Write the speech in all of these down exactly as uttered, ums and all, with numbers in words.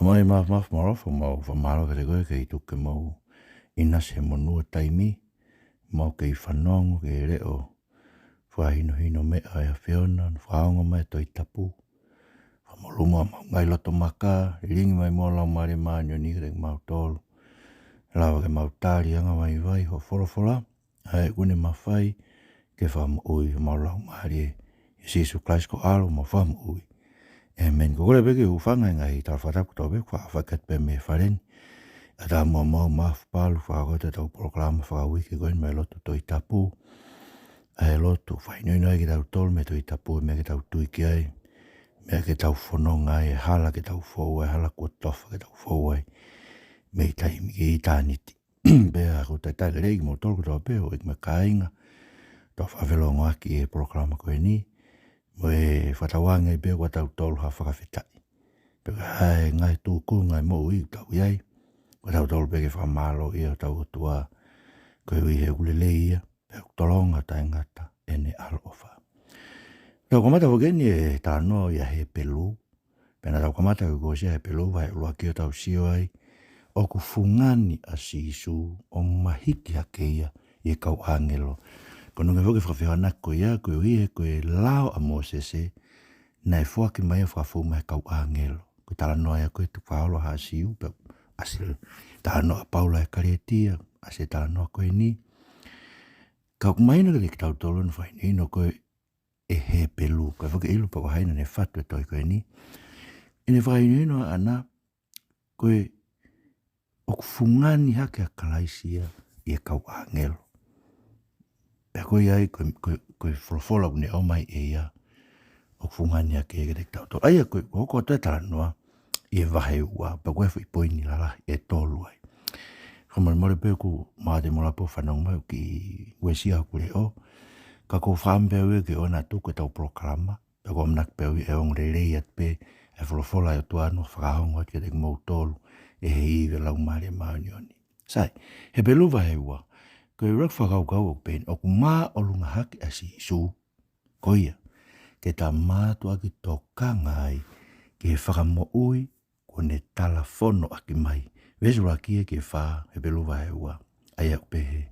Mālō e mafimafi, mālō e fakamālō kiate koe ke tuku ke mau ʻinasi he monū ʻo e taimi, mau kei fanongo ki he leʻo fakahinohino meʻa ʻa e ʻAfiona, fakaongo mai e Tohi Tapu. Fakamolū muʻa homau ngaahi loto maka, lilingi mai muʻa ho Laumālie Māʻoniʻoni kiate kimautolu. Lava ke mau tali angavaivai hoʻo folofola, ʻa ia ʻoku ne mafai ke fakamoʻui homau laumālie. ʻIa Sīsū Kalaisi ko ho ʻAlo mo e Fakamoʻui. ʻĒmeni. Ko e kole pē ke u hūfanga he ngaahi tala fakatapu kotoa pē, fakafeʻiloaki pē mei he fale ni. ʻA ia ʻoku mau maʻu maʻu palu fakakakato ʻetau polokalama fakauike ko eni mei he lotu Tohi Tapu. ʻA e lotu fakahinohino ai kitautolu mei he Tohi Tapu, meʻa ke tau tui ki ai, meʻa ke tau fononga ai, e hala ke tau fou ai, hala kuo tofa ke tau fou ai mei taimi ki ʻitāniti. Pea ʻoku ou talitali lelei kimoutolu kotoa pē, houʻeiki mo e kāinga, ʻoku tau fakafelongoaki he polokalama ko eni, mo e fakatauange ai pē ʻoku ʻatautolu ha fakafetaʻi. Pea ko e hā e ngaahi tūkunga ʻo e moʻui ʻoku tau ʻi ai, ʻoku ʻatautolu pē ke fakamālōʻia hotau ʻOtua, koeʻuhi he ʻoku lelei ia, pea ʻoku tolonga taʻengata ʻene ʻaloʻofa. Tau kamata foki eni e talanoa ʻi he Hepelū, pea naʻa tau kamata ko e kuo ʻosi ʻa Hepelū vahe ʻuluaki ʻo tau sio ai, ʻoku fungani ʻa Sīsū ʻo mahiki hake ia ʻi he kau ʻāngelo. Ko hono ʻuhinga foki e fakafehoanaki ko ia, koeʻuhi he ko e lao ʻa Mōsese, naʻe foaki mai ia fakafou mai he kau ʻāngelo. Ko e talanoa ia ko ē ʻoku fakaholo ʻe he Siu, pea ʻasi e talanoa ʻa Paula ʻi Kalētia, ʻasi e talanoa ko eni. Ka ʻoku mahino kiate kitautolu hono fakahinohino ko ē ʻe he Hepelū, ko e foki ʻilo pe ko hai naʻa ne fatu e tohi ko eni. ʻEne fakahinohino ʻaʻana, ko e ʻoku fungani hake ʻa Kalaisi ia ʻi he kau ʻāngelo. Pea ko ia ai, ko, ko, ko e folofola ʻoku ne ʻomai ʻe ia, ʻoku fungani hake ia kiate kitautolu. ʻA ia ko e, ko e hoko atu e talanoa ʻi he vahe ua, pea ko e foʻi poini lalahi ʻe tolu ai. Fakamolemole pē ʻoku ou mate mo lapo fanongo mai ʻoku kiʻi uesia hoku leʻo. Ka ʻoku ou fakaʻamu pē au ia ke ʻoua naʻa tuku ʻetau polokalama, pea ʻoku ou ʻamanaki pē au ia ʻe ongo lelei atu pē e folofola ʻa e ʻOtua ʻi hono fakaongo atu kiate kimoutolu ʻe he ivi ʻa e Laumālie Māʻoniʻoni. Sai, Hepelū vahe ua, ko e ʻuluaki fakakaukau ʻoku pehē ni, ʻoku māʻolunga hake ʻa Sīsū, ko ia, ke ta mātuʻaki tokanga ai ki he fakamoʻui kuo ne talafono ʻaki mai. Veesi ʻuluaki ki he fā, Hepelū vahe ua, ʻa ia ʻoku pehē: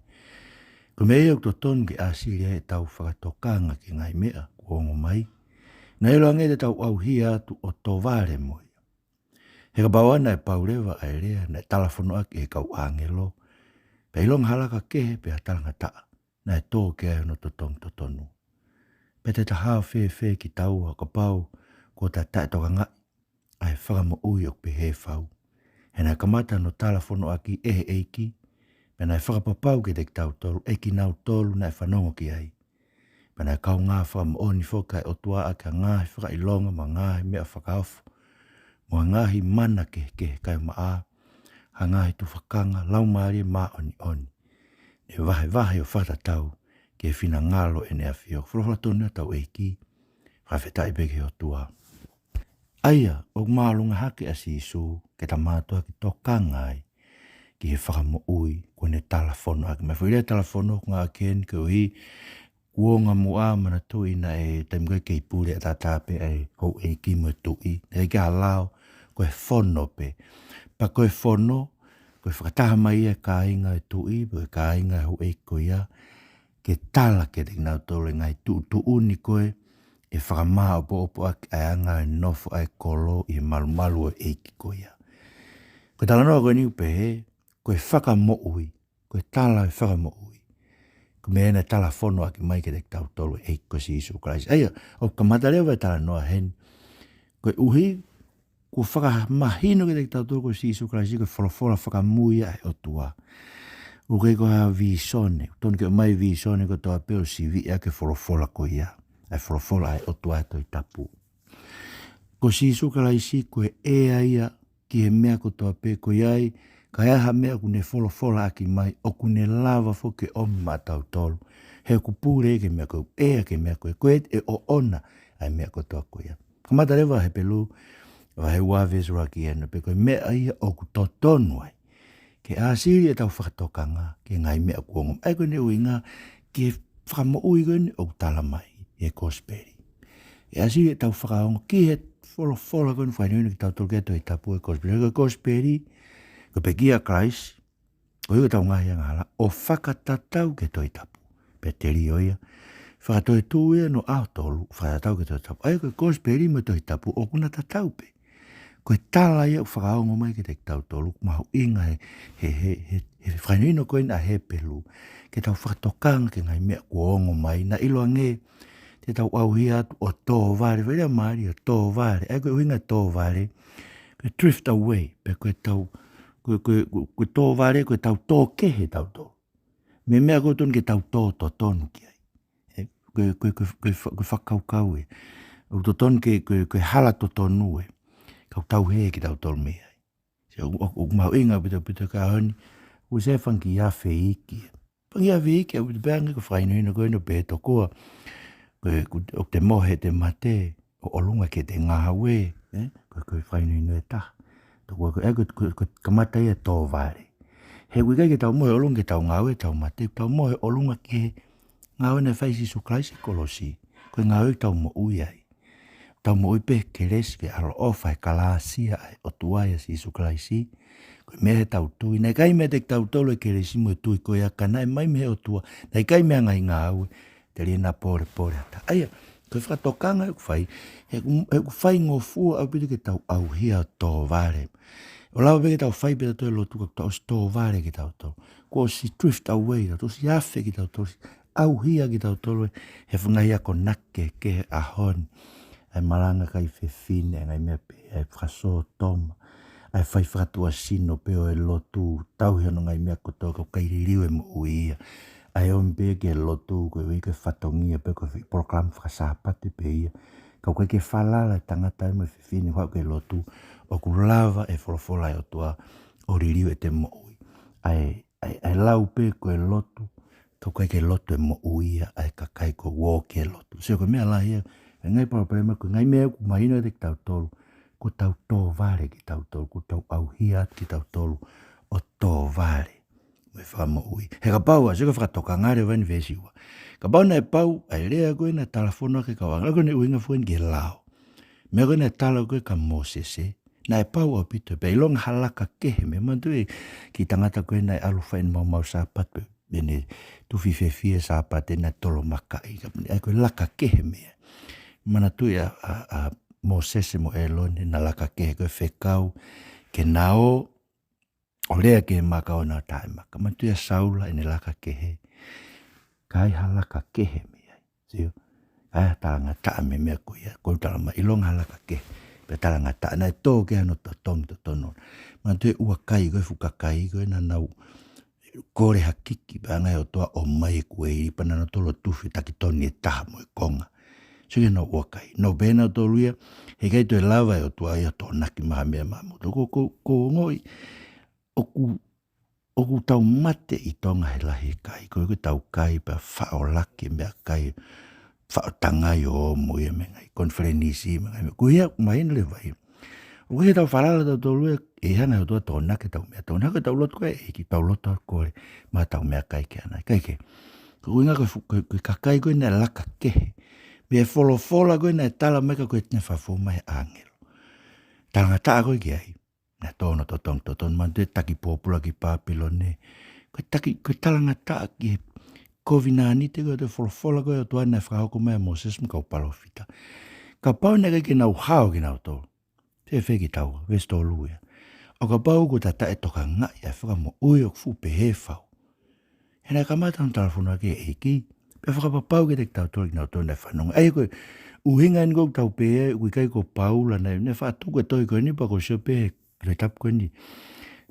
Ko e meʻa ia ʻoku totonu ke ʻāsili ai ʻetau fakatokanga ki he ngaahi meʻa kuo ongo mai, naʻa ʻiloange te tau ʻauhia atu ʻo tōvale mo ia. He kapau ʻe pau leva ʻa e lea naʻe talafono ʻaki ʻe he kau ʻāngelo, pea ʻilonga ha laka kehe pe ha talangataʻa, naʻe tō ki ai hono totongi totonu. Pea te ta hao fēfē kitaua kapau kuo ta taʻetokangaʻi ʻa e fakamoʻui ʻoku pehē fau? He naʻe kamata hono talafono ʻaki ʻe he ʻEiki, pea naʻe fakapapau kiate kitautolu ʻe kinautolu naʻe fanongo ki ai. Pea naʻe kaungā fakamoʻoni foki ʻa e ʻOtua ʻaki ha ngaahi fakaʻilonga mo e ngaahi meʻa fakaofo, mo e ngaahi mana kehekehe kae ʻumaʻā ha ngaahi tufakanga Laumālie Māʻoniʻoni, ne vahevahe ʻo fakatatau ki he finangalo ʻo ʻene ʻAfio. Folofola tonu ʻa hotau ʻEiki, fakafetaʻi pē ki he ʻOtua. ʻA ia, ʻoku māʻolunga hake ʻa Sīsū ke ta mātuʻaki tokanga ai ki he fakamoʻui kuo ne talafono ʻaki mai. Foʻi lea talafono ʻoku ngāueʻaki eni koeʻuhi kuo ngata muʻa, manatuʻi naʻe taimi ko ē kei pule ʻataʻatā pē ʻa e houʻeiki mo e tuʻi. Naʻe ʻikai ke ʻi ai ha lao, ko e fono pē. Pea ko e fono, ko e fakataha mai ʻa e kāinga ʻo e tuʻi, pe ko e kāinga ʻo e houʻeiki ko ia, ke tala kiate kinautolu e ngaahi tuʻutuʻuni ko ē ʻe fakamāʻopoʻopo ʻaki ʻa e anga ʻo e nofo ʻa e kolo ʻi he malumalu ʻo e ʻeiki ko ia. Ko e talanoa ko eni ʻoku pehē, ko e fakamoʻui, ko e tala ʻo e fakamoʻui, ko e meʻa naʻe talafono ʻaki mai kiate kitautolu ʻe he ʻEiki ko Sīsū Kalaisi. ʻA ia, ʻoku kamata leva e talanoa heni, koeʻuhi kuo fakamahino kiate kitautolu ko Sīsū Kalaisi ko e folofola fakamui ʻa e ʻOtua. ʻOku ʻikai ko ha vīsone, tonu ke ʻomai vīsone kotoa pē ʻo siviʻi ʻaki e folofola ko ia, ʻa e folofola ʻa e ʻOtua he Tohi Tapu. Ko Sīsū Kalaisi ko e ʻea ia ki he meʻa kotoa pē, ko ia ai, ka ʻi ai ha meʻa ʻoku ne folofola ʻaki mai, ʻoku ne lava foki ke ʻomi maʻatautolu. He ʻoku pule ki he meʻa ko ē, ʻea ki he meʻa ko ē, ko e ʻe ʻoʻona ʻa e meʻa kotoa ko ia. Kamata leva Hepelū vahe ua veesi ʻuluaki ʻi heni, pea ko e meʻa ia ʻoku totonu ai ke ʻāsili ʻetau fakatokanga ki he ngaahi meʻa kuo ongo mai. Ko ʻene ʻuhinga ki he fakamoʻui ko eni ʻoku tala mai ʻe he kosipeli. ʻE ʻāsili ʻetau fakaongo ki he folofola ko eni, fakahinohino kitautolu ki he Tohi Tapu, e kosipeli. Ko e kosipeli, ko e pekia ʻa Kalaisi, ko ia ko ʻetau ngaahi angahala, ʻo fakatatau ki he Tohi Tapu. Pea telio ia, fakatoetuʻu ia ʻi hono ʻaho tolu, fakatatau ki he Tohi Tapu. ʻA ia ko e kosipeli mo e Tohi Tapu ʻoku na tatau pē. Ko e tala ia ʻoku fakaongo mai kiate kitautolu, mahuʻinga he, he, he, he, he fakahinohino ko eni ʻa Hepelū, ke tau fakatokanga ki he ngaahi meʻa kuo ongo mai, naʻa ʻiloange te tau ʻauhia atu ʻo tō vale, fai lea mālie ʻo tō vale. ʻA ia ko e ʻuhinga tō vale, ko e drift away, pe ko e tau, ko e, ko e, ko e, ko e tō vale, ko e tau tō kehe tautolu mei he meʻa ʻoku totonu ke tau tō totonu ki ai. ʻE, ko e, ko e, ko e, ko e fa-, ko e fakakaukau ē, ʻoku totonu ke, ko e, ko e hala totonu ē, kau tau hē kitautolu mei ai. Sio, ʻoku, ʻoku, ʻoku mahuʻinga ʻaupito, ʻaupito he ʻaho ni, ʻoku ʻi ai e fanga kiʻi afe iiki. Fanga kiʻi afe iiki ʻaupito pē ange ko e fakahinohino ko eni ʻo pehē tokua, ko e, ʻoku, ʻoku te mohe ʻete mate, ʻo ʻolunga ki heʻete ngāue, ē? Ko e, ko e fakahinohino ʻe taha. Tokua ko e, ko e, ko e, ko e kamata ia e tō vale. He ʻoku ʻikai ke tau mohe ʻolunga ki heʻetau ngāue, tau mate, tau mohe ʻolunga ki he ngāue naʻe fai ʻe Sīsū Kalaisi he kolosi. Ko e ngāue ʻoku tau moʻui ai. Tau moʻui pē he kelesi, he ʻaloʻofa, he kalāsia ʻa e ʻOtua ʻia Sīsū Kalaisi. Ko e meʻa he tau tui. Naʻe ʻikai meiate kitautolu e kelesi mo e tui ko ia, ka naʻe mai mei he ʻOtua. Naʻe ʻikai mei he ngaahi ngāue, telia naʻa pōlepole ʻa e taha. ʻA ia, ko e fakatokanga ʻoku fai, he ʻoku, he ʻoku faingofua ʻaupito ke tau ʻauhia ʻo tō vale. ʻOku lava pē ke tau fai pē tautolu e lotu ka kuo tau ʻosi tō vale kitautolu. Kuo ʻosi drift away kitautolu, ʻosi afe kitautolu, ʻosi ʻauhia kitautolu ʻe he fanga ngaahi akonaki kehekehe he ʻaho ni. ʻA e malanga kakai fefine, ʻa e ngaahi meʻa pehē, ʻa e fakasōtoma, ʻa e fai fakatuʻasino pē ʻo e lotu, tauhi hono ngaahi meʻa kotoa ka ʻoku ʻikai liliu e moʻui ia. ʻA e ō mai pē ki he lotu, ko e ʻuhi ko e fatongia pē, ko e foʻi polokalama fakasāpate pē ia. Ka ʻoku ʻikai ke falala e tangata mo e fefine ʻoku haʻu ki he lotu, ʻoku lava e folofola ʻa e ʻOtua ʻo liliu ʻete moʻui. ʻA e, ʻa e, ʻa e lau pē ko e lotu, ka ʻoku ʻikai ke lotu e moʻui ia ʻa e kakai ʻoku ō ki he lotu. Sio, ko e meʻa lahi ia, e ngaahi palopalema, ko e ngaahi meʻa ʻoku mahino kiate kitautolu, kuo tau tō vale kitautolu, kuo tau ʻauhia atu kitautolu ʻo tō vale mei he fakamoʻui. He kapau ʻa, sio ko e fakatokanga leva eni veesi ua. Kapau naʻe pau ʻa e lea ko ē naʻe talafonu ʻaki ʻe he kau ʻāngelo, ko ʻene ʻuhinga foki eni ki he lao. Meʻa ko ē naʻe tala ko ē kia Mōsese, naʻe pau ʻaupito, pea ʻilonga ha laka kehe, mei he manatuʻi e kiʻi tangata ko ē naʻe ʻalu ʻo fai ʻene maumau Sāpate, pea ne tufi fiefia he Sāpate naʻe tolomakaʻi, ka ʻa ia ko e laka kehe mei ai. Manatuʻi ʻa, ʻa, ʻa Mōsese mo ʻĒlone, naʻa na laka kehe ko e fekau ke na ō ʻo lea ki he maka ʻo na taʻemaka. Manatuʻi ʻa Saula ʻene laka kehe. Ka ʻi ai ha laka kehe mei ai. Sio? Ka ʻi ai ha talangataʻa mei he meʻa ko ia. Ko e talamai ʻilonga ha laka kehe, pea talangataʻa, naʻe tō kehe hono totongi totonu. Manatuʻi e ʻū kakai ko ē, fuʻu kakai ko ē naʻa nau kole ha kiki, pea hanga ʻe he ʻOtua ʻo ʻomai e kueili, pea naʻa nau tolo tufi e taki toni ʻe taha mo e konga. Sio ki heʻenau ʻū kakai. Nau pehē nautolu ia, heʻikai toe lava ʻe he ʻOtua ia ʻo tokonaki mai ha meʻa maʻamoutolu. Ko, ko, ko e ongoʻi, ʻoku, ʻoku tau mate ʻi Tonga he lahi e kai. Ko e, ko ʻetau kai pea faʻo laki e meʻakai, faʻo tangai ʻo ō mo ia mei he ngaahi konifelenisi, mei he ngaahi meʻa. Ko ia, mahino leva ia. ʻOku ʻikai ke tau falala tautolu ia, ʻe hanga ʻe he ʻOtua ʻo tokonaki ʻetau meʻa. Tokonaki ʻetau lotu ki he ʻEiki, tau lotu ʻo kole mai ʻetau meʻakai kia nautolu. ʻIkai ke. Ko e ʻuhinga ko e fu-, ko e, ko e kakai ko ē naʻe laka kehe mei he folofola ko ē naʻe talamai ka ko e naʻe fakafou mai ʻe he ʻāngelo. Talangataʻa ko ē ki ai, naʻe tō hono totongi totonu. Manatuʻi e taki pōpula ki Pāpilone. Ko e taki, ko e talangataʻa ki he kovinānite ko ē, ʻa e folofola ko ē ʻa e ʻOtua naʻe fakahoko mai ʻe Mōsese mo e kau palōfita. Kapau naʻe ʻikai ke nau hao kinautolu, fēfē kitaua? Veesi tolu ia. ʻO kapau kuo tataʻetokangaʻi ʻa e fakamoʻui ʻoku fuʻu pehē fau, he naʻe kamata hono talafonu ʻaki ʻe he ʻEiki, pea fakapapau kiate kitautolu kinautolu naʻe fanongo. ʻA ia ko e ʻuhinga eni ʻoku tau pehē, ʻoku ʻikai ko Paula naʻe, naʻe faʻa tuku e tohi ko eni, pea ko e sio pē he Tohi Tapu ko eni,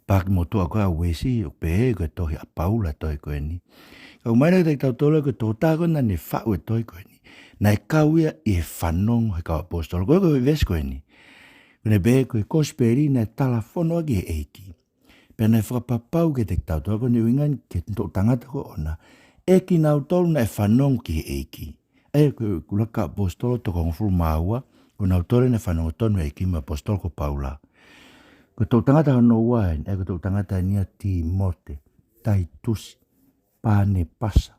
paaki motuʻa ko ē ʻa Uesi, ʻoku pehē ko e tohi ʻa Paula e tohi ko eni. Ka ʻoku mahino kiate kitautolu ko e tokotaha ko ē naʻa ne faʻu e tohi ko eni, naʻe kau ia ʻi he fanongo ʻa e kau ʻaposetolo. Ko e, ko e veesi ko eni, ko ʻene pehē ko e kosipeli naʻe talafonu ʻaki ʻe he ʻEiki, pea naʻe fakapapau kiate kitautolu. Ko ʻene ʻuhinga eni ki he toʻu tangata ko ena, ʻe kinautolu naʻe fanongo ki he ʻEiki. ʻA ia ko e, ko e Laka ʻa e ʻAposetolo toko hongofulu mā ua, ko kinautolu naʻe fanongo tonu ki he ʻEiki mo e ʻaposetolo ko Paula. Ko e toʻu tangata hono ua eni, ʻa ia ko e toʻu tangata eni ʻa Tīmote, Taitusi, Panepasa,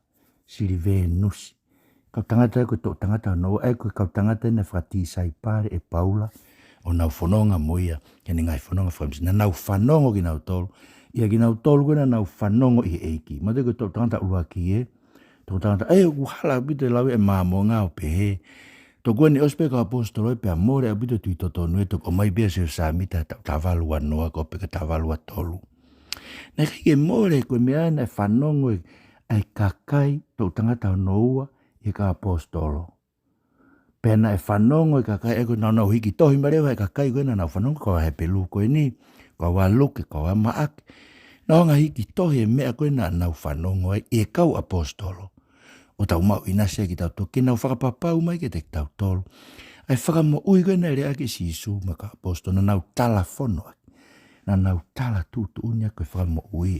Silivenusi. Kau tangata, ko e toʻu tangata hono ua, ʻa ia ko e kau tangata naʻe fakatisaipale ʻe Paula, ʻo nau fononga mo ia, ki heʻene ngaahi fononga fakamisiona. Naʻa nau fanongo kinautolu, ʻia kinautolu ko ē naʻa nau fanongo ʻi he ʻEiki. Manatuʻi ko e toʻu tangata ʻuluaki ē, toʻu tangata, ʻe, ʻoku hala ʻaupito e lau ʻa e Māmonga ʻo pehē, toki ʻosi pē kau ʻaposetolo ē pea mole ʻaupito e tui totonu ē, toki ʻomai pē ʻa Siosefa Sāmita he taʻu taha valu ua noa, ko pe ko e taha valu ua tolu. Naʻe ʻikai ke mole, ko e meʻa naʻe fanongo ai ʻa e kakai, toʻu tangata hono ua ʻi he kau ʻaposetolo. Pea naʻe fanongo e kakai ē ko ē naʻa nau hiki tohi mai leva ʻa e kakai ko ē naʻa nau fanongo, ko e Hepelū ko eni, ko e Luke, ko e Maʻake. Naʻa nau hanga ʻo hiki tohi e meʻa ko ē naʻa nau fanongo ai ʻi he kau ʻaposetolo. ʻO tau maʻu ʻinasi ai kitautolu, ke nau fakapapau mai kiate kitautolu ʻa e fakamoʻui ko ē naʻe lea ʻaki ʻe Sīsū maʻa e kau ʻaposetolo, naʻa nau talafono ʻaki. Naʻa nau tala tuʻutuʻuni ʻaki ko e fakamoʻui.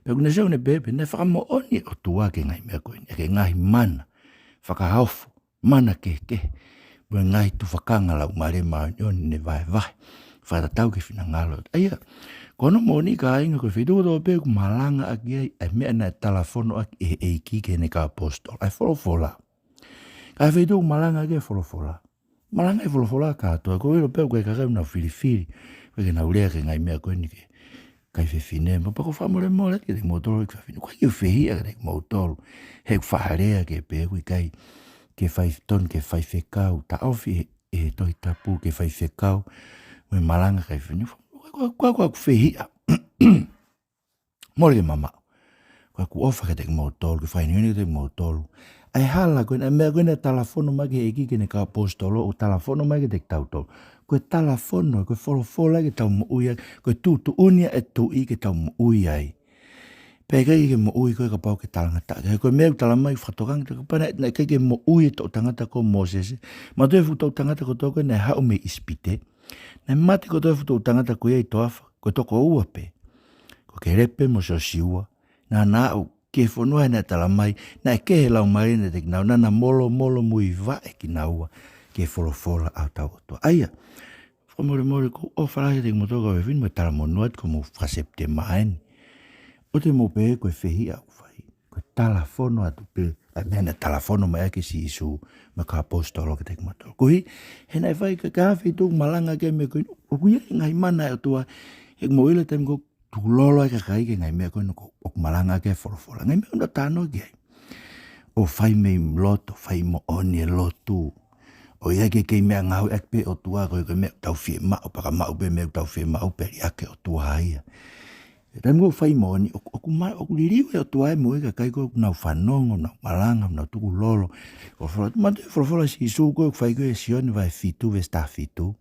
Pea ʻoku ne sio ne pehē pē, naʻe fakamoʻoni ʻOtua ki he ngaahi meʻa ko eni, ʻaki e ngaahi mana fakaofo, mana kehekehe, mo e ngaahi tufakanga Laumālie Māʻoniʻoni ne vahevahe fakatatau ki he finangalo. ʻA ia, ko hono moʻoni kāinga, ko e feituʻu kotoa pē ʻoku malanga ʻaki ai ʻa e meʻa naʻe talafono ʻaki ʻe he ʻEiki ki heʻene kau ʻaposetolo, ʻa e folofola. Ka ʻi he feituʻu ʻoku malanga ʻaki e folofola, malanga e folofola kātoa, ko e ʻilo pē ʻoku ʻi ai e kakai ʻoku nau filifili, ʻoku ʻikai ke nau lea ki he ngaahi meʻa ko eni ki he kakai fefine. Mo pea ʻoku ou fakamolemole kiate kimoutolu ʻeku fefine, ʻoku ʻikai ke u fehiʻa kiate kimoutolu he ʻoku faʻa lea ki ai pē, ʻoku ʻikai ke fai tonu ki he faifekau, taʻofi ʻe he, ʻe he Tohi Tapu ki he faifekau mo e malanga ki he kakai fefine. Ko, ko, ko, ko ʻeku fehiʻa. Mole ke mamaʻo. Ko ʻeku ʻofa kiate kimoutolu, ke fakahinohino kiate kimoutolu. ʻA e hala ko ē, ʻa e meʻa ko ē naʻe talafono mai ki he ʻEiki ki heʻene kau ʻaposetolo, ʻoku talafono mai kiate kitautolu. Ko e talafono, ko e folofola ke tau moʻui ai, ko e tuʻutuʻuni ʻa e tuʻi ke tau moʻui ai. Pea ʻikai ke moʻui koe kapau ʻoku ke talangataʻa. He ko e meʻa ʻoku tala mai fakatokanga, kapau naʻe, naʻe ʻikai ke moʻui e toʻu tangata ko Mōsese. Manatuʻi e fuʻu toʻu tangata kotoa ko ē naʻe haʻu mei ʻIsipite. Naʻe mate kotoa e fuʻu toʻu tangata ko ia ʻi he toafa, ko e toko ua pē, ko Kēlepi mo Siosiua, naʻa na aʻu ki he fonua naʻe tala mai naʻe kehe e Laumālie naʻe ʻiate kinaua, naʻa na molomolomuivaʻe kinaua ki he folofola ʻa hotau ʻOtua. ʻA ia, fakamolemole, ʻoku ou ʻofa lahi kiate kimoutolu kau fefine, mo e talamonū atu ko hoʻomou faka-Sepitema eni. ʻOua te mou pehē ko e fehiʻa ʻoku fai. Ko e talafono atu pē ʻa e meʻa naʻe talafono mai ʻaki ʻe Sīsū maʻa e kau ʻaposetolo kiate kimoutolu. Koeʻuhi he naʻe fai, ka, ka ʻi he feituʻu ʻoku malanga ʻaki e meʻa ko eni, ʻoku ʻi ai e ngaahi mana ʻa e ʻOtua, he ʻoku mou ʻilo e taimi ko ē ʻoku tukulolo ai e kakai ki he ngaahi meʻa ko eni ko ē ʻoku malanga ʻaki e folofola. Ngaahi meʻa ʻoku nau talanoa ki ai. ʻO fai mei loto, fai moʻoni e lotu. ʻOku ʻikai ke kei meʻangāueʻaki pē ʻOtua, ko e, ko e meʻa ʻoku tau fiemaʻu, pea ka maʻu pē meʻa ʻoku tau fiemaʻu pea liʻaki e ʻOtua ia. He taimi ko ē ʻoku fai moʻoni, ʻoku, ʻoku ma-, ʻoku liliu e ʻOtua e moʻui ʻa e kakai ko ē ʻoku nau fanongo, nau malanga, nau tukulolo. Folofola, manatuʻi e folofola ʻa Sīsū ko ē ʻoku fai ko ē ʻe Sione vahe fitu veesi taha fitu.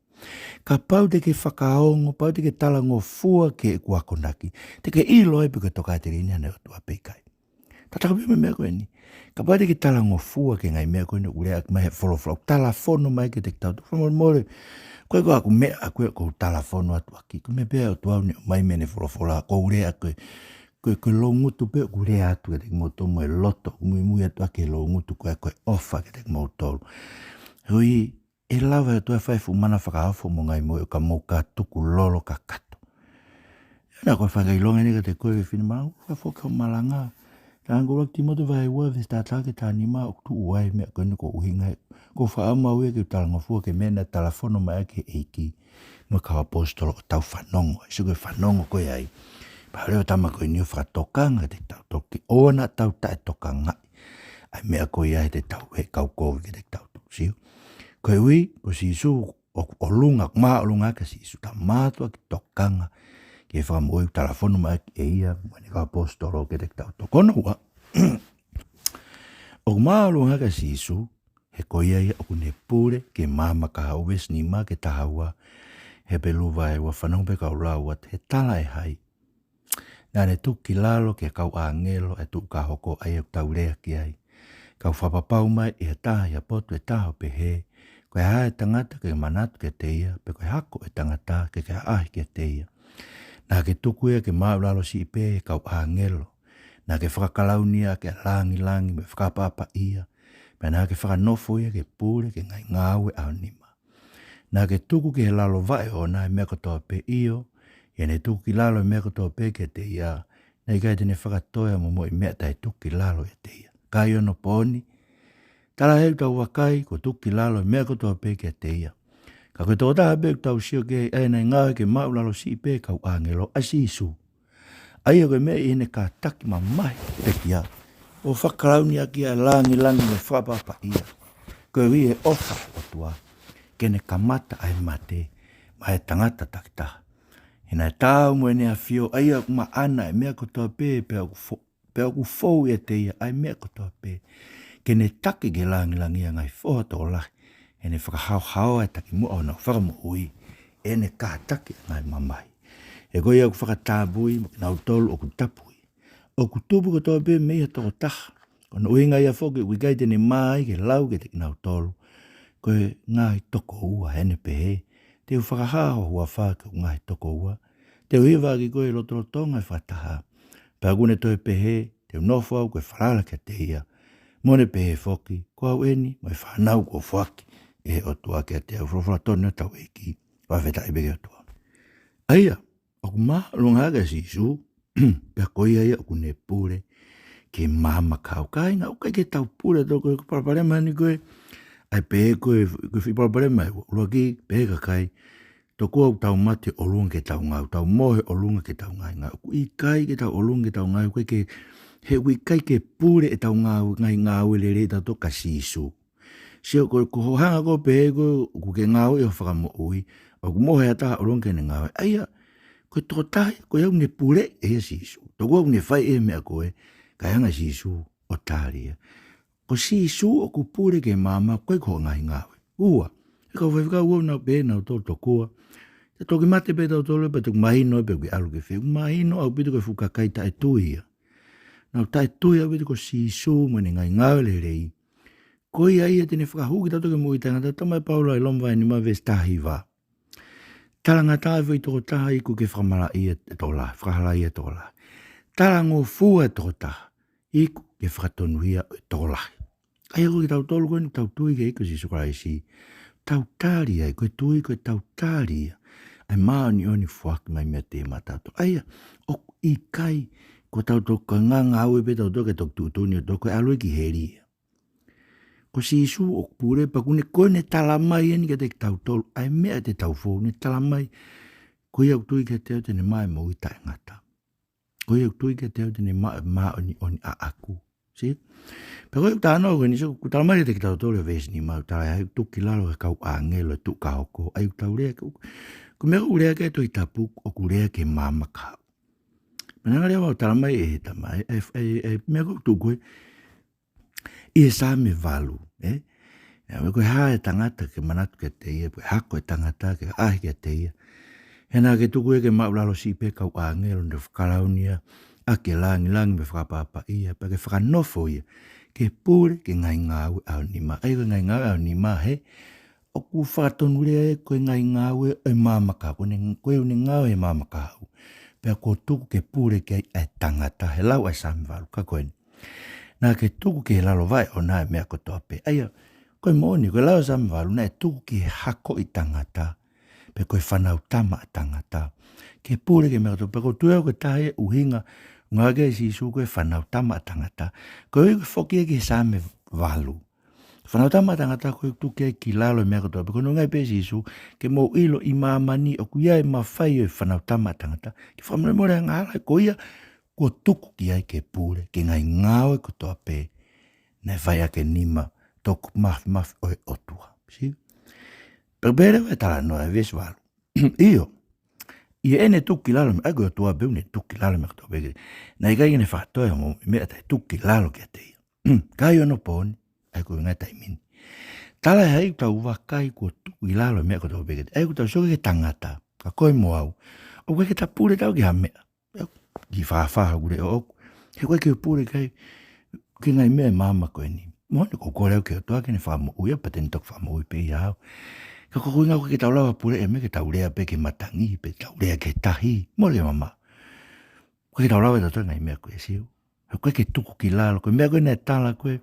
Kapau te ke fakaongo, kapau te ke talangofua ki heʻeku akonaki, te ke ʻilo ai pe ko e tokāteline ʻa e ʻOtua pe ʻikai. Tatau pē mo e meʻa ko eni. Kapau te ke talangofua ki he ngaahi meʻa ko eni ʻoku lea ʻaki mai he folofola, ʻoku talafono mai kiate kitautolu, fakamolemole. Ko e, ko ʻeku meʻa ʻaʻaku ē ʻoku ou talafono atu ʻaki, ko e meʻa pē ʻa e ʻOtua ʻoku ne ʻomai mei heʻene folofola, ʻoku ou lea ʻaki ē, ko e, ko e loungutu pē ʻoku lea atu kiate kimoutolu mo e loto, ʻoku muimui atu ʻaki e loungutu ko ē, ko e ʻofa kiate kimoutolu. Koeʻuhi, ʻe lava ʻe he ʻOtua ʻo fai e fuʻu mana fakaofo ʻo mou ngaahi moʻui ka mou ka tukulolo kakato. Naʻa ko e fakaʻilonga eni kiate koe fefine, malanga, fakafoki hoʻo malanga. Talaange ʻuluaki Tīmote vahe ua veesi taha taha ki he taha nima, ʻoku tuʻu ai e meʻa ko eni, ko e ʻuhinga ia ʻoku ou fakaʻamu au ia ke u talangofua ki he meʻa naʻe talafono mai ʻaki ʻe he ʻEiki maʻa e kau ʻaposetolo ʻo tau fanongo ai. Sio ki he fanongo ko ē ai. Pea lea ʻa e tama ko eni ʻo fakatokanga kiate kitautolu ke ʻoua naʻa tau taʻetokangaʻi ʻa e meʻa ko ia heʻetau, he kau kovi kiate kitautolu. Sio. Koeʻuhi, ko Sīsū ʻoku ʻolunga, ʻoku māʻolunga hake ʻa Sīsū, tau mātuʻaki tokanga ki he fakamoʻui ʻoku talafono mai ʻaki ʻe ia mo ʻene kau ʻaposetolo kiate kitautolu. Ko hono ua, ʻoku māʻolunga hake ʻa Sīsū, he ko ia ia ʻoku ne pule ki he maama kahaʻu, veesi nima ki he taha ua, Hepelū vahe ua, fanongo pē kau lau atu, he tala ʻe hai: Naʻa ne tuku ki lalo ki he kau ʻāngelo e tuʻu ka hoko, ʻa ia ʻoku tau lea ki ai. Ka ʻoku fakapapau mai ʻe ha taha ʻi ha potu ʻe taha ʻo pehē, Ko e hā e tangata ke manatu kiate ia, pe ko e hako e tangata ke ke ʻaʻahi kiate ia? Naʻa ke tuku ia ke māʻulalo siʻi pē ʻi he kau ʻāngelo. Naʻa ke fakakalauni ia ʻaki e lāngilangi mo e fakaʻapaʻapaʻia. Pea naʻa ke fakanofo ia ke pule ki he ngaahi ngāue ʻaonima. Naʻa ke tuku ki he lalo vaʻe ʻoʻona e meʻa kotoa pē, ʻio, ʻi heʻene tuku ki lalo e meʻa kotoa pē kiate ia, naʻe ʻikai te ne fakatoe ʻa e momoʻi meʻa taʻetuku ki lalo ʻiate ia. Ka ʻi onopooni, tala ʻe he ʻOtua, vakai, kuo tuku ki lalo e meʻa kotoa pē kiate ia. Ka ko e tokotaha pē ʻoku tau sio ki ai, ʻa ia naʻe ngāue ke māʻulalo siʻi pē kau ʻāngelo, ʻa Sīsū. ʻA ia ko e meʻa ʻi heʻene kātaki mamahi pekia, ʻo fakakalauni ʻaki ʻa e lāngilangi mo e fakaʻapaʻapaʻia. Koeʻuhi ʻoku ʻofa ʻa e ʻOtua ke ne kamata ʻa e mate maʻa e tangata takitaha. He naʻe taau mo ʻEne ʻAfio, ʻa ia ʻoku maʻana ʻa e meʻa kotoa pē, pea ʻoku fo-, pea ʻoku fou ʻiate ia ʻa e meʻa kotoa pē, ke ne taki ki he lāngilangi ʻa e ngaahi foha tokolahi, heʻene fakahaohaoa ʻa e takimuʻa ʻo honau fakamoʻui, ʻi heʻene kātaki ʻa e ngaahi mamahi. He ko ia ʻoku fakatapui, mo kinautolu ʻoku tapui. ʻOku tupu kotoa pē mei ha tokotaha. Ko hono ʻuhinga ia foki ʻoku ʻikai te ne mā ai ke lau kiate kinautolu ko e ngaahi tokoua, heʻene pehē, te u fakahā ho huafa ki hoku ngaahi tokoua, te u hivaʻaki koe ʻi he lotolotonga ʻo e fakataha. Pea ʻoku ne toe pehē, te u nofo au ko e falala kiate ia. Mo ne pehē foki, ko au eni, mo e fānau kuo foaki ʻe he ʻOtua kiate au. Folofola tonu ʻa hotau ʻEiki, fakafetaʻi pē ki he ʻOtua. ʻA ia ʻoku māʻolunga hake ʻa Sīsū, pea ko ia ia ʻoku ne pule ki he maama kahaʻu. Kāinga, ʻoku ʻikai ke tau pule ʻatautolu, ko e palopalema eni ko ē, ʻa ia pehē ko e, ko e foʻi palopalema ʻe ua. ʻUluaki, pehē ʻe he kakai, tokua ʻoku tau mate ʻi ʻolunga ke tau ngāue, tau mohe ʻi ʻolunga ke tau ngāue. Ngā, ʻoku ʻikai ke tau ʻi ʻolunga ke tau ngāue, ʻoku ʻikai ke, he ʻoku ʻikai ke pule ʻetau ngāue, ngaahi ngāue lelei ʻatautolu kia Sīsū. Sio, ko, ko hoʻo hanga ʻo pehē ko ē ʻoku ke ngāue ʻi hoʻo fakamoʻui, ʻoku mohe ha taha ʻi ʻolunga ke ne ngāue. ʻA ia, ko e tokotaha ia, ko ia ʻoku ne pule ʻe ia ʻa Sīsū. Tokua ʻoku ne fai ʻe ia e meʻa ko ē, kae hanga ʻe Sīsū ʻo tali ia. Ko Sīsū ʻoku pule ki he maama, ʻikai ko hoʻo ngaahi ngāue. Ua, ʻe kau faifekau, ua, naʻa nau pehē nautolu, tokua te toki mate pē tautolu pea toki mahino pē ʻoku ke ʻalu ki fē. ʻOku mahino ʻaupito ko e fuʻu kakai taʻetui ia. Naʻa nau taʻetui ʻaupito ko Sīsū mo ʻene ngaahi ngāue lelei. Ko ia ia te ne fakahū kitautolu ki he moʻui taʻengata. Talamai ʻe Paula ʻi Loma vahe nima veesi taha hiva: Talangataʻa ʻa e foʻi tokotaha, iku ke fakamalaʻia ʻa e tokolahi, fakahalaia ʻa e tokolahi. Talangofua ʻa e tokotaha, iku ke fakatonuhia ʻa e tokolahi. ʻA ia ko kitautolu ko eni ʻoku tau tui ki he ʻEiki ko Sīsū Kalaisi, tau tali ai, ko e tui ko ʻetau tali ia ʻa e māʻoniʻoni foaki mai meiate ia maʻatautolu. ʻA ia, ʻoku ʻikai ko ʻetautolu ko e ngaahi ngāue pē ʻatautolu ke toki tuʻutuʻuni ʻa tautolu, ko e ʻalu ia ki heli ia. Ko Sīsū ʻoku pule, pea ʻoku ne, ko ʻene talamai eni kiate kitautolu ʻa e meʻa te tau fou, ne talamai, ko ia ʻoku tui kiate au te ne maʻu e moʻui taʻengata. Ko ia ʻoku tui kiate au te ne maʻu e māʻoniʻoni ʻaʻaku. See? Pea ko e ʻuhinga ko eni, sio, ʻoku talamai kiate kitautolu ʻe he veesi nima, ʻoku tala ai ʻoku tuku ki lalo ʻe he kau ʻāngelo ʻa e tuʻu kahaʻu. ʻA ia ʻoku tau lea ki, ko e meʻa ʻoku lea ki ai e Tohi Tapu, ʻoku lea ki he maama kahaʻu. Mananga lea ʻoku talamai ʻe he Tamai, ʻa e, ʻa e, ʻa e meʻa ʻoku tuku ko ē ʻi he Saame valu, ē? ʻA ia, ko e hā e tangata ke manatu kiate ia, ko e hako e tangata ke ʻaʻahi kiate ia. He naʻa ke tuku ia ke māʻulalo siʻi pē kau ʻāngelo, ne fakakalauni ia ʻaki e lāngilangi mo e fakaʻapaʻapaʻia, pea ke fakanofo ia ke pule ki he ngaahi ngāue ʻa ho nima. ʻA ia ko e ngaahi ngāue ʻa ho nima, he ʻoku fakatonulea ia ko e ngaahi ngāue ʻo e maama kahaʻu, ko ʻene, ko ʻene ngāue he maama kahaʻu. Pea kuo tuku ke pule ki ai ʻa e tangata, he lau ʻa e Saame valu, ka ko eni: Naʻa ke tuku ki he lalo vaʻe ʻoʻona ʻa e meʻa kotoa pē. ʻA ia, ko e moʻoni, ko e lau ʻa e Saame valu, naʻe tuku ki he hako ʻo e tangata, pe ko e fānautama ʻa e tangata, ke pule ki he meʻa kotoa pē. Ko e tui au ko e taha ia e ʻuhinga ʻoku ngāueʻaki ai ʻe Sīsū ko e fānautama ʻa e tangata, koeʻuhi ko e foki ia ki he Saame valu. Fānautama ʻa e tangata ko e tuku ki ai ki lalo e meʻa kotoa pē. Ko hono ʻuhinga ia pē ʻe Sīsū, ke mou ʻilo ʻi māmani ʻoku ʻi ai e mafai ʻo e fānautama ʻa e tangata ke fakamolemole angahala. Ko ia kuo tuku ki ai ke pule ki he ngaahi ngāue kotoa pē naʻe fai ʻaki e nima toku mafimafi ʻo e ʻOtua. See? Pea pehē leva e talanoa ʻi he veesi valu: ʻIo, ʻi heʻene tuku ki lalo, ʻa ia ko e ʻOtua pē ʻoku ne tuku ki lalo e meʻa kotoa pē. Naʻe ʻikai ke ne fakatoe ha meʻa taʻetuku ki lalo kiate ia. Ka ʻi onopooni, ʻa ia ko e ngaahi taimi ni, talaʻehai ʻoku tau vakai kuo tuku ki lalo e meʻa kotoa pē kiate ia. ʻA ia ʻoku tau sio ki he tangata, ka koe mo au, ʻoku ʻikai ke ta pule ʻatautolu ki ha meʻa. Ki he faʻafaʻahi ʻoku leʻo ʻoʻoku, he ʻoku ʻikai ke u pule ki ai, ki he ngaahi meʻa ʻo e maama ko eni. Moʻoni, ʻoku ou kole au ki he ʻOtua ke ne fakamoʻui au, pea te ne toki fakamoʻui pē ia au. Ka ko e ʻuhinga ʻoku ʻikai ke tau lava pule e meʻa, ke tau lea pē ki he matangi, pe tau lea ki he tahi, mole mama. ʻOku ʻikai ke tau lava ʻe tautolu e ngaahi meʻa ko ē, sio. He ʻoku ʻikai ke tuku ki lalo. Ko e meʻa ko ē naʻe tala ko ē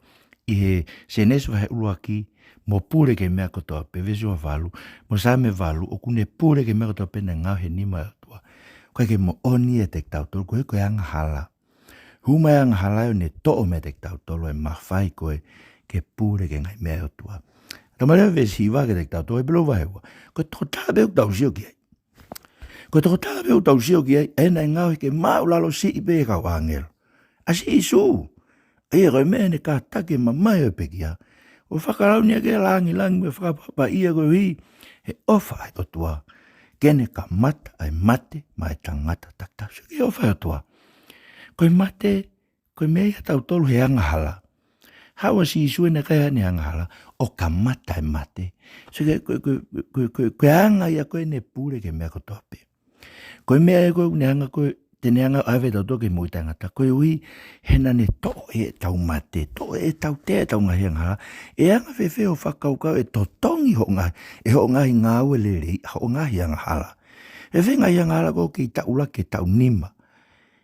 ʻi he Sēnesi vahe ʻuluaki, mo pule ki he meʻa kotoa pē, veesi ua valu, mo Saame valu, ʻoku ne pule ki he meʻa kotoa pē naʻe ngāue he nima ʻo e ʻOtua. ʻOku ʻikai ke moʻoni ia kiate kitautolu, ko e, ko e angahala. Hū mai e angahala ʻo ne toʻo meiate kitautolu e mafai ko ē ke pule ki he ngaahi meʻa ʻa e ʻOtua. Talamai leva veesi hiva kiate kitautolu, Hepelū vahe ua, ko e tokotaha pē ʻoku tau sio ki ai. Ko e tokotaha pē ʻoku tau sio ki ai, ʻa ia naʻe ngaohi ke māʻulalo siʻi pē ʻe he kau ʻāngelo, ʻa Sīsū. ʻA ia ko e meʻa ʻene kātaki e mamahi ʻo e pekia, ʻo fakalauni ʻaki e lāngilangi mo e fakapapauʻi koeʻuhi he ʻofa ʻa e ʻOtua ke ne kamata ʻa e mate maʻá e tangata takitaha. Sio ki he ʻofa ʻa e ʻOtua. Ko e mate, ko e meʻa ia ʻatautolu he angahala. Haʻu ʻa Sīsū ʻo ne kai haʻane angahala ʻo kamata e mate. So, ko e, ko e, ko e, ko e, ko e, ko e anga ia ko ē ʻene pule ki he meʻa kotoa pē. Ko e meʻa ia ko ē ʻoku ne hanga ko ē, te ne hanga ʻo ʻave kitautolu ki he moʻui taʻengata, koeʻuhi he naʻa ne toʻo ʻetau mate, toʻo ʻetau, ʻetau ngaahi angahala. ʻE anga fēfē hoʻo fakakaukau ʻe totongi hoʻo ngaahi, ʻe hoʻo ngaahi ngāue lelei ʻa hoʻo ngaahi angahala? Fēfē ngaahi angahala ko ē ʻoku kei taʻulaki ki he taʻu nima?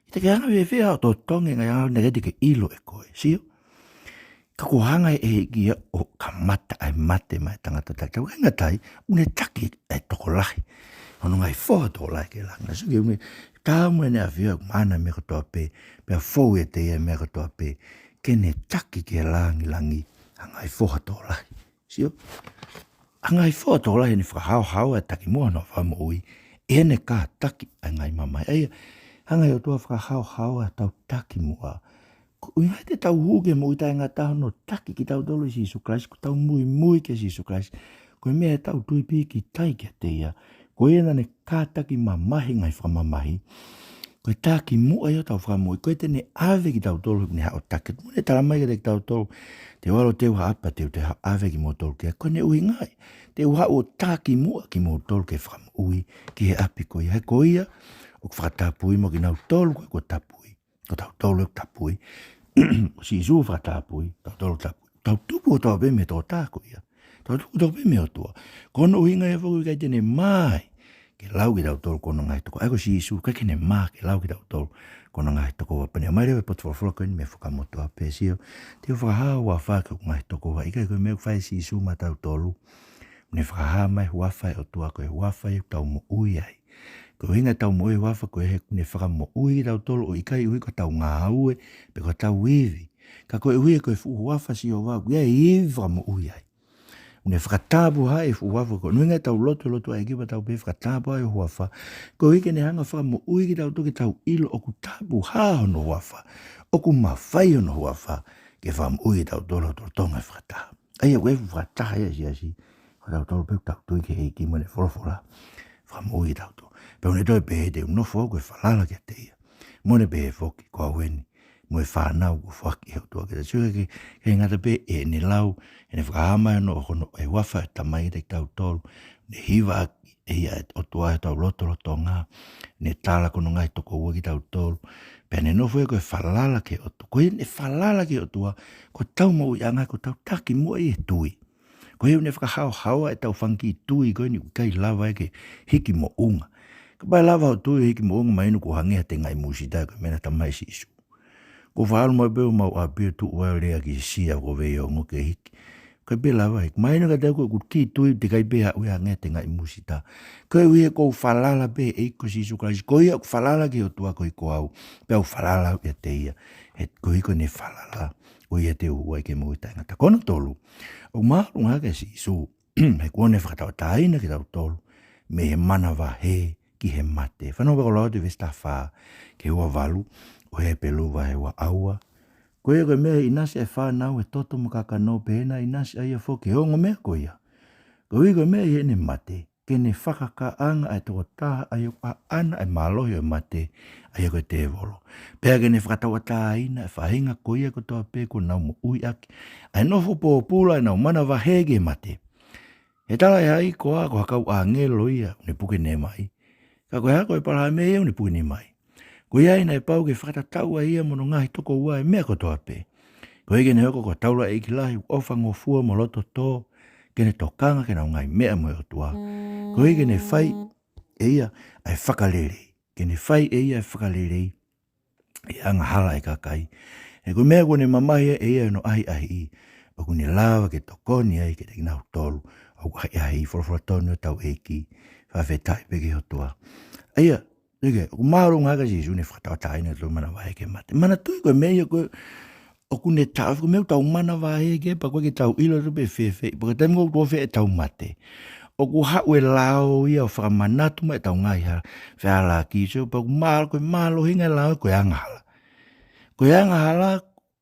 ʻE te ke anga fēfē hoʻo totongi e ngaahi angahala naʻe ʻikai te ke ʻilo ʻe koe, sio? Ka kuo hanga ʻe he ʻEiki ia ʻo kamata ʻa e mate maʻá e tangata takitaha. ʻIkai ngata ai, ʻoku ne taki ʻa e tokolahi, hono ngaahi foha tokolahi ki he langi. So, ke ʻoku ne tamu ʻene ʻafio ʻoku maʻana e meʻa kotoa pē, pea fou ʻiate ia e meʻa kotoa pē, ke ne taki ki he lāngilangi ʻa e ngaahi foha tokolahi. Sio? ʻA e ngaahi foha tokolahi ʻene fakahaohaoa e takimuʻa hono fakamoʻui, ʻi heʻene kātaki ʻa e ngaahi mamahi. ʻA ia, hanga ʻe he ʻOtua ʻo fakahaohaoa ʻetau takimuʻa. Ko e ʻuhinga ia te tau hū ki he moʻui taʻengata hono taki kitautolu ʻe Sīsū Kalaisi, ko ʻetau muimui kia Sīsū Kalaisi. Ko e meʻa ʻetau tui pīkitai kiate ia. Ko ia naʻa ne kātaki mamahi e ngaahi fakamamahi. Ko e takimuʻa ia ʻo ʻetau fakamoʻui, ko ia te ne ʻave kitautolu, ne haʻu ʻo taki. Mo ne talamai kiate kitautolu, te u ʻalu ʻo teu ha ʻapi, te u toe haʻu ʻo ʻave kimoutolu ki ai. Ko ʻene ʻuhinga ia, te u haʻu ʻo takimuʻa kimoutolu ki he fakamoʻui, ki he ʻapi ko ia. He ko ia ʻoku fakatapui mo kinautolu ko ē kuo tapui. Ko tautolu ʻoku tapui. Sīsū fakatapui, tautolu tapui. Tau tupu kotoa pē mei he tokotaha ko ia. Tau tupu kotoa pē mei he ʻOtua. Ko hono ʻuhinga ia foki ʻoku ʻikai te ne mā ai ke lau kitautolu ki hono ngaahi tokoua. ʻA ia ko Sīsū, ʻikai ke ne mā ke lau kitautolu ki hono ngaahi tokoua. Pea ne ʻomai leva e potu folofola ko eni mei he Fuakava Motuʻa pē, sio. Te u fakahā ho huafa ki hoku ngaahi tokoua. ʻIkai ko e meʻa ʻoku fai ʻe Sīsū maʻatautolu? Ne fakahā mai e huafa ʻo e ʻOtua, ko e huafa ia ʻoku tau moʻui ai. Ko e ʻuhinga ʻetau moʻui he huafa ko ē he ʻoku ne fakamoʻui kitautolu, ʻo ʻikai ʻuhi ko ʻetau ngāue pe ko ʻetau ivi. Ka koeʻuhi ko e fuʻu huafa ʻo Sihova ʻoku ʻi ai e ivi fakamoʻui ai. ʻOku ne fakatapui ʻa e fuʻu huafa ko ē. Ko hono ʻuhinga ʻetau lotu, lotu ʻa e ʻEiki pea tau pehē fakatapui ʻa e huafa. Koeʻuhi ke ne hanga ʻo fakamoʻui kitautolu ke tau ʻilo ʻoku tapu ʻa hono huafa. ʻOku mafai hono huafa ke fakamoʻui kitautolu ʻi he lotolotonga ʻo e fakataha. ʻA ia ko e fakataha ia ʻa e siasi, ko tautolu pē ʻoku tau tui ki he ʻEiki mo ʻene folofola, fakamoʻui kitautolu. Pea ʻoku ne toe pehē te u nofo au ko e falala kiate ia. Mo ne pehē foki, ko au eni mo e fānau kuo foaki ʻe he ʻOtua kiate au. So, ʻikai ke, ke ngata pē ʻi heʻene lau, ʻene fakahā mai hono, hono, e huafa ʻo e Tamai kiate kitautolu. Ne hivaʻaki ʻe ia e ʻOtua ʻi hotau lotolotonga. Ne tala ki hono ngaahi tokoua kitautolu. Pea ne nofo ia ko e falala ki he ʻOtua. Ko ia ʻene falala ki he ʻOtua, ko ʻetau moʻuiʻanga, ko ʻetau takimuʻa ʻi he tui. Ko ia ʻoku ne fakahaohaoa ʻetau fanga kiʻi tui ko eni ʻoku ʻikai lava ia ke hiki moʻunga. Kapau ʻe lava hoʻo tui ʻo hiki moʻunga, mahino kuo hangē ha tengaʻi musita, ko e meʻa naʻe talamai ʻe Sīsū. Ko e faʻa ʻalu mai pē homau ʻapi ʻo tuʻu ai ʻo lea ki he sia, ko e vei ongo ke hiki. ʻIkai pē lava ia. Mahino kiate au ko ʻeku kiʻi tui teʻeki ai pē haʻu ia ʻo hangē ha tengaʻi musita. Koeʻuhi he ʻoku ou falala pē he ʻEiki ko Sīsū Kalaisi. Ko ia ʻoku falala ki he ʻOtua koeʻuhi ko au, pea u falala au ʻiate ia. He koeʻuhi ko ʻene falala, ko ia te u ʻalu ai ki he moʻui taʻengata. Ko hono tolu, ʻoku māʻolunga hake ʻa Sīsū he kuo ne fakatauʻatāina kitautolu mei he manavahē ki he mate. Fanongo pē ki he lau atu e veesi taha fā ki he ua valu ʻo Hepelū vahe ua, ʻa ia, ko ia ko e meʻa ʻe ʻinasi ai e fānau he toto mo e kakano, pehē naʻa ʻinasi ʻa ia foki he ongo meʻa ko ia. Koeʻuhi ko e meʻa ʻi heʻene mate, ke ne fakakaʻanga ʻa e tokotaha ʻa ia ʻoku ʻaʻana ʻa e mālohi ʻo e mate, ʻa ia ko e tēvolo. Pea ke ne fakatauʻatāina ʻa e faʻahinga ko ia kotoa pē kuo nau moʻui ʻaki ʻa e nofo pōpula ʻenau manavahē ki he mate. He talaʻehai koā ko ha kau ʻāngelo ia ʻoku ne puke nima mai? Ka ko e hā ko ʻĒpalahame ia ʻoku ne puke nima mai? Ko ia ai naʻe pau ke fakatatau ai ia mo hono ngaahi tokoua ʻi he meʻa kotoa pē. Koeʻuhi ke ne hoko ko ha taulaʻeiki lahi, ʻoku ʻofa, ngofua mo loto tō, ke ne tokanga ki heʻenau ngaahi meʻa mo e ʻOtua. Koeʻuhi ke ne fai ʻe ia ʻa e fakalelei. Ke ne fai ʻe ia ʻa e fakalelei ʻi he angahala ʻa e kakai. He ko e meʻa kuo ne mamahi ai ʻe ia ʻi hono ʻahiʻahiʻi, ʻoku ne lava ke tokoni ai kiate kinautolu ʻoku ʻahiʻahiʻi. Folofola tonu ʻa hotau ʻEiki. Fakafetaʻi pē ki he ʻOtua. ʻA ia, ʻeke, ʻoku māʻolunga hake ʻa Sīsū he ne fakatauʻatāina ʻetau manavahē ki he mate. Manatuʻi ko e meʻa ia ko ē ʻoku ne taʻofi, ko e meʻa ʻoku tau manavahē ki ai, pea ʻoku ʻikai ke tau ʻilo atu pe fēfē, pea ko e taimi ʻoku tuʻu ai e tau mate, ʻoku haʻu e lao ia ʻo fakamanatu mai ʻetau ngaahi hala, fehālaaki, sio, pea ʻoku māl-, ko e mālohinga e lao ko e angahala. Ko e angahala,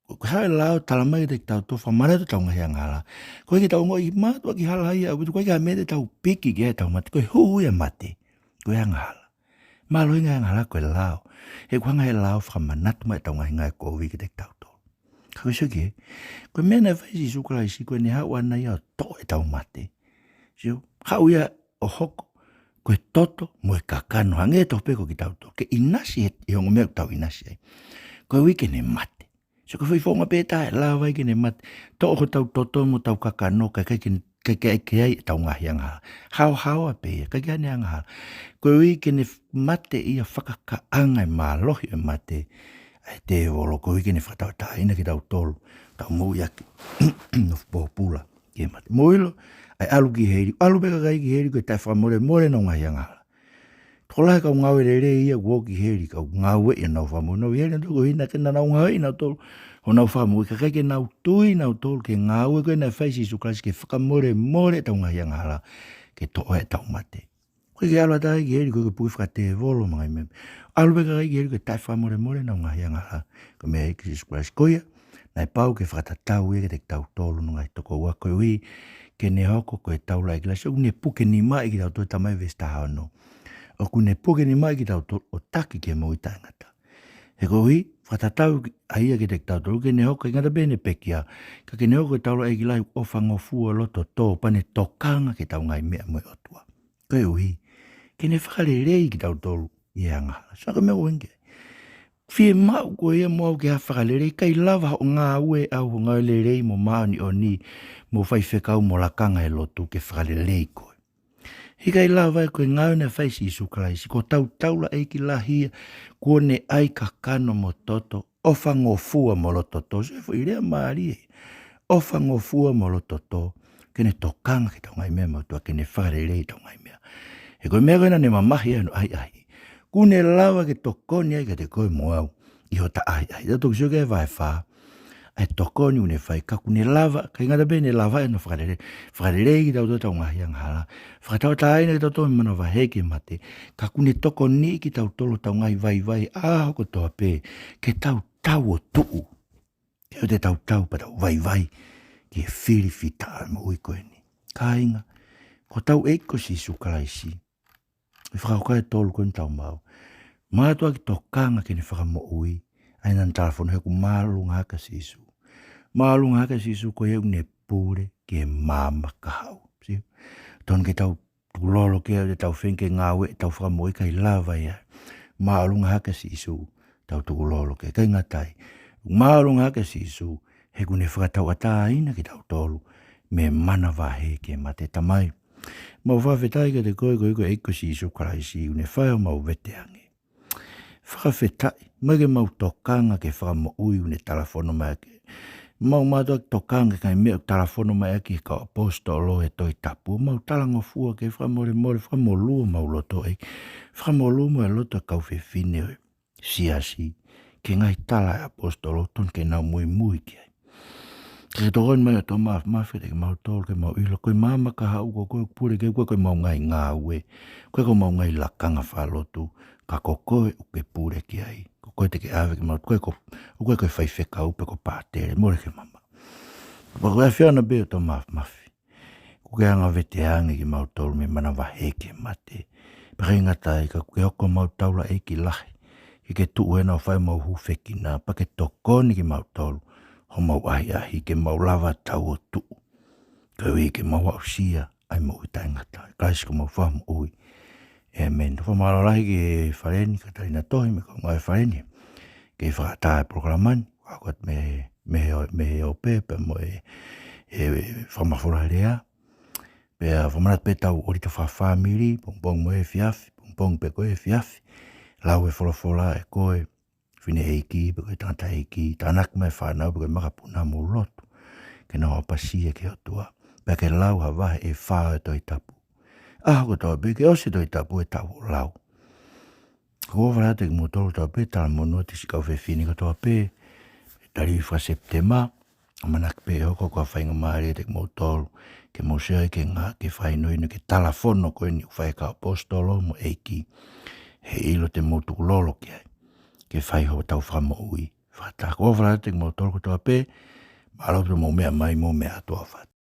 ko e haʻu e lao ʻo tala mai kiate kitautolu, fakamanatu ʻetau ngaahi angahala. Ko e ke tau ongoʻi mātuʻaki hala ia, ʻoku ʻikai ke meʻa te tau piki ki ai ʻetau mate, ko e hū ia e mate, ko e angahala. Mālohinga e angahala ko e lao. He ʻoku hanga ʻe he lao ʻo fakamanatu mai ʻetau ngaahi ngāue kovi kiate kitautolu. Ka ko e sio ki he, ko e meʻa naʻe fai ʻe Sīsū Kalaisi, ko ʻene haʻu ʻana ia ʻo toʻo ʻetau mate. Sio, haʻu ia ʻo hoko ko e toto mo e kakano, hangē tofu pē ko kitautolu. Ke ʻinasi he, he ongo meʻa ʻoku tau ʻinasi ai. Koeʻuhi ke ne mate. Sio, ko e foʻi founga pē taha ʻe lava ai ke ne mate. Toʻo hotau toto mo hotau kakano, kae ʻikai ke, ke, ke, ke ai ʻetau ngaahi angahala. Haohaoa pē ia, ʻikai ke ʻi ai hano angahala. Koeʻuhi ke ne f-, mate ia, fakakaʻanga e mālohi e mate ʻa e tēvolo, koeʻuhi ke ne fakatauʻatāina kitautolu, tau moʻui ʻaki, nofo pōpula ki he mate. Mou ʻilo, ʻa e ʻalu ki heli, ʻalu pē kakai ki heli ko e taʻefakamolemole honau ngaahi angahala. Tokolahi e kau ngāue lelei ia kuo ō ki heli, kau ngāueʻi honau fakamoʻui, nau ʻi heli nautolu koeʻuhi naʻa ke nau ngāueʻi nautolu honau fakamoʻui, kae ʻikai ke nau tui nautolu ki he ngāue ko ē naʻe fai ʻe Sīsū Kalaisi ke fakamolemole ʻetau ngaahi angahala, ke toʻo ʻetau mate. Ko e ke ʻalu atu ai ki heli, ko e ke puke fakatēvolo mo e ngaahi meʻa. ʻAlu pē kakai ki heli ko e taʻefakamolemole honau ngaahi angahala, ko e meʻa ʻa e ʻEiki ko Sīsū Kalaisi. Ko ia, naʻe pau ke fakatatau ia kiate kitautolu hono ngaahi tokoua, koeʻuhi ke ne hoko ko e taulaʻeiki lahi. Sio, ʻoku ne puke nimaʻi kitautolu, Tamai, veesi taha ono. ʻOku ne puke nimaʻi kitautolu ʻo taki ki he moʻui taʻengata. He koeʻuhi, fakatatau ʻa ia kiate kitautolu, ke ne hoko, ʻikai ngata pē heʻene pekia, ka ke ne hoko ko e taulaʻeiki lahi ʻoku ʻofangofua loto tō, pea ne tokanga ki heʻetau ngaahi meʻa mo e ʻOtua. Koeʻuhi ke ne fakalelei kitautolu ʻi he angahala. Saka me uenke. Fiemaʻu koe ia mo au ke ha fakalelei, ʻikai lava hoʻo ngāue au, hoʻo ngāue lelei mo māʻoniʻoni, mo faifekau mo lakanga e lotu ke fakalelei koe. He ʻikai lava ia, ko e ngāue naʻe fai ʻe Sīsū Kalaisi, ko hotau taulaʻeiki lahi ia, kuo ne ʻai kakano mo toto, ʻofangofua mo loto tō. Sio e foʻi lea mālie. ʻOfangofua mo loto tō, ke ne tokanga ki heʻetau ngaahi meʻa mo e ʻOtua, ke ne fakalelei ʻetau ngaahi meʻa. He ko e meʻa ko ē naʻa ne mamahi ai hono ʻahiʻahi, kuo ne lava ke tokoni ai kiate koe mo au ʻi hota ʻahiʻahi. Tau toki sio ki he vahe fā, ʻa e tokoni ʻoku ne fai, ka ʻoku ne lava, ʻikai ngata pē heʻene lava ʻene fakalelei, fakalelei kitautolu ʻetau ngaahi angahala, fakatauʻatāina kitautolu mei he manavahē ki he mate, ka ʻoku ne tokoniʻi kitautolu ʻetau ngaahi vaivai ʻaho kotoa pē, ke tau tau ʻo tuʻu. Ke ʻoua te tau tau pea tau vaivai ki he filifitaʻa moʻui ko eni. Kāinga, ko hotau ʻEiki ko Sīsū Kalaisi, ʻi he fakakaukau ʻe tolu ko eni tau maʻu. Mātuʻaki tokanga ki heʻene fakamoʻui, ʻa ia naʻa ne talafonua, he ʻoku māʻolunga hake ʻa Sīsū. Māʻolunga hake ʻa Sīsū ko ia ʻoku ne pule ki he maama kahaʻu. Sio? Tonu ke tau tukulolo ki ai, ʻoua te tau feinga ke ngāueʻi ʻetau fakamoʻui, ʻikai lava ia. Māʻolunga hake ʻa Sīsū, tau tukulolo ki ai, ʻikai ngata ai. Māʻolunga hake ʻa Sīsū, he ʻoku ne fakatauʻatāina kitautolu mei he manavahē ki he mate. Tamai, mau fakafetaʻi kiate koe, koeʻuhi ko e ʻEiki ko Sīsū Kalaisi, ʻoku ne fai homau veteange. Fakafetaʻi, ʻomai ke mau tokanga ki he fakamoʻui ʻoku ne talafonua mai ʻaki. Mau mātuʻaki tokanga ki he ngaahi meʻa ʻoku talafonua mai ʻaki ʻe he kau ʻaposetolo he Tohi Tapu. Mau talangofua ke fakamolemole, fakamolū homau loto ē. Fakamolū mo e loto ʻo e kau fefine ʻo e siasi ki he ngaahi tala ʻa e ʻaposetolo ʻoku tonu ke nau muimui ki ai. Ke tokoni mai ʻOtua Māfimafi kiate kimautolu ke mau ʻilo ko e maama kahaʻu ko koe ʻoku pule ki ai, ʻoku ʻikai ko ʻemau ngaahi ngāue, ʻoku ʻikai ko ʻemau ngaahi lakanga fakalotu, ka ko koe ʻoku ke pule ki ai. Ko koe te ke ʻave kimautolu, ko koe ko, ʻoku ʻikai ko e faifekau pe ko e pātele, mole ke mamaʻo. Pea ko e ʻAfiona pē ʻOtua Māfimafi, ʻoku ke anga veteange kimautolu mei he manavahē ki he mate. Pea ʻikai ngata ai, ka ʻoku ke hoko ko homau taulaʻeiki lahi, ke ke tuʻu hena ʻo fai homau hūfekina, pea ke tokoni kimautolu, homau ʻahiʻahi, ke mau lava tau ʻo tuʻu, koeʻuhi ke mau aʻusia ʻa e moʻui taʻengata. Kalaisi ko homau Fakamoʻui. ʻĒmeni. Fakamālō lahi ki he fale ni, Katalina Tohi mo e kau ngāue fale ni, ke fakaʻatā e polokalama ni, ʻo aʻu atu mei, mei, mei he ope, pea mo e, e, e fakamafola lea. Pea fakamanatu pē ʻetau ʻōlita fakafāmili, pongipongi mo e efiafi, pongipongi pē ko e efiafi. Lau e folofola ʻe koe, fineʻeiki, pe ko e tangataʻeiki, tānaki mai e fānau, pe ko e makapuna, mou lotu ke nau ʻapasia ki he ʻOtua. Pea ke lau ha vahe ʻe fā ʻo e Tohi Tapu ʻaho kotoa pē, ke ʻosi e Tohi Tapu ʻe tau ʻo lau. ʻOku ou fakaʻatā kiate kimoutolu kotoa pē, talamonū atu siʻi kau fefine kotoa pē, tali faka-Sepitema, ʻamanaki pē ʻe hoko ko ha faingamālie kiate kimoutolu ke mou sio ai ki he ngaahi fakahinohino ki he talafono ko eni ʻoku fai ʻe he kau ʻaposetolo mo e ʻEiki. He ʻilo te mou tukulolo ki ai ke fai hotau fakamoʻui. Fakataha, ʻofa lahi atu kiate kimoutolu kotoa pē, mālō hoʻomou meʻa mai, mou meʻa atu, ʻofa atu.